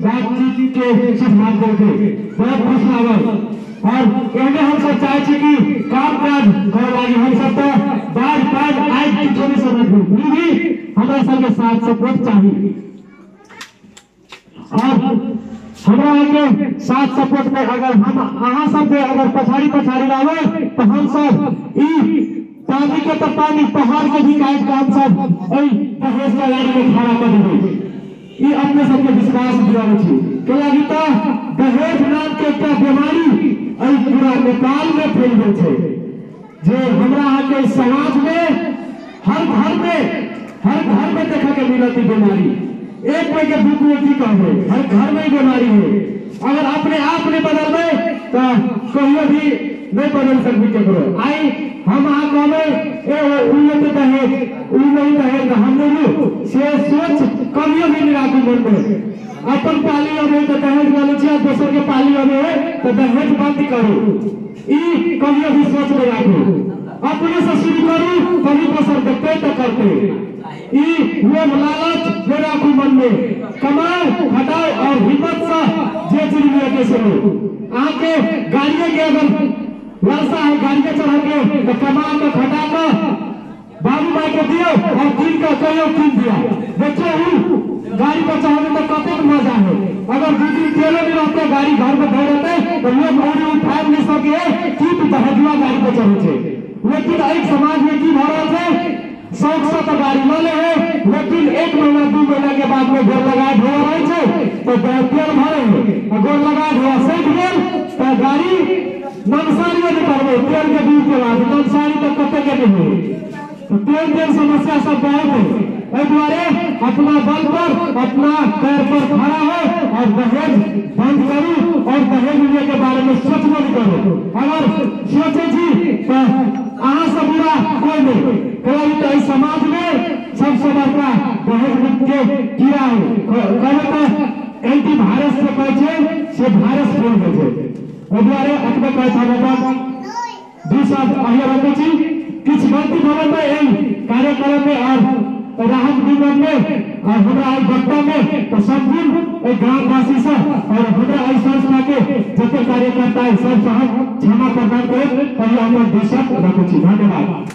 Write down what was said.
बातचीत के सुझाव देलकै, बहुत खुश लागल। और एहने हम सब चाहे छी कि काम काज करे लागी हम सब तो बार बार आज किछो नहीं समझबू, फिर भी हमरा सबके साथ सपोर्ट चाही। और हमरा के साथ सपोर्ट में अगर हम अहाँ सब के अगर पछाड़ी पछाड़ी लावे तो हम सब ई पानी के तो पानी पहाड़ के भी काट काम सब एहि दहेज के लाइन में खड़ा कर देबै। ई अपने सबके विश्वास दिलाबै छी। कैलाकि तो दहेज नाम के एकटा बीमारी एहि पूरा नेपाल में फैल गेल छै, जे हमरा अहाँके समाज में हर घर में देखे के मिलत ई बीमारी। एक कोई के दुख में की कहबै, हर घर में बीमारी है। अगर अपने आप नहीं बदलबै तो कहियो भी नहीं बदल सकबी केकरो। आई हम अहाँ कहबै ए उ लेते दहेज, उ नहीं दहेज हम नहीं लू, से सोच कभियो भी नहीं राखू मन में। अपन पाली अबे तो दहेज वाले छी, दोसर के पाली अबे तो दहेज बंद करू, ई कभियो भी सोच नहीं राखू। अपने से शुरू करू कभी दोसर देखते तो करते। ई लोभ लालच नहीं राखू मन में, कमाओ खटाओ और हिम्मत से जे चीज लेके चलू। अहाँ के गाड़िए के अगर लालसा है गाड़ी के चढ़ा के तो कमा के खटा के बाबू माई के दियो और किन के कहियो किन दिया। देखियो गाड़ी पर चढ़ाने में कतेक मजा है। अगर दू दिन तेलो नहीं रहते गाड़ी घर में धर रहते तो लोग और उठा नहीं सके कि तू दहेजुआ गाड़ी पर चढ़े छे। लेकिन एक समाज में की भऽ रहल छै, शौक से तो गाड़ी लऽ ले है, लेकिन 1 महीना 2 महीना के बाद में गोर लगा ढोआ रहे छै तो तेल भरे है और गोर लगा ढोआ सैठ गेल तो गाड़ी नमसारी नहीं करबे तेल के दूर के बाद नमसारी तो कते के नहीं हो। तो तेल तेल समस्या सब बहुत है। एहि दुआरे अपना बल पर अपना पैर पर खड़ा हो और दहेज बंद करू और दहेज लेने के बारे में सोचबो नहीं करू। अगर सोचे छी तो अहाँ से बुरा कोई नहीं। तो इस समाज में सबसे बड़का दहेज मुक्त के कीड़ा है। कहे तो एंटी वायरस से कहै छै से वायरस फैल गेल छै। एहि दुआरे एतबे कहैत हम अपन दू शब्द अहिया रखै छी। किछु गलती भऽ गेल एहि कार्यक्रम में और राहत विवरण में और हमरा एहि वक्ता में तो सम्पूर्ण एहि ग्रामवासी से और हमरा एहि संस्था के जते कार्यकर्ता है सबसे हम क्षमा प्रदान करैत अहिया अपन दू शब्द रखै छी। धन्यवाद।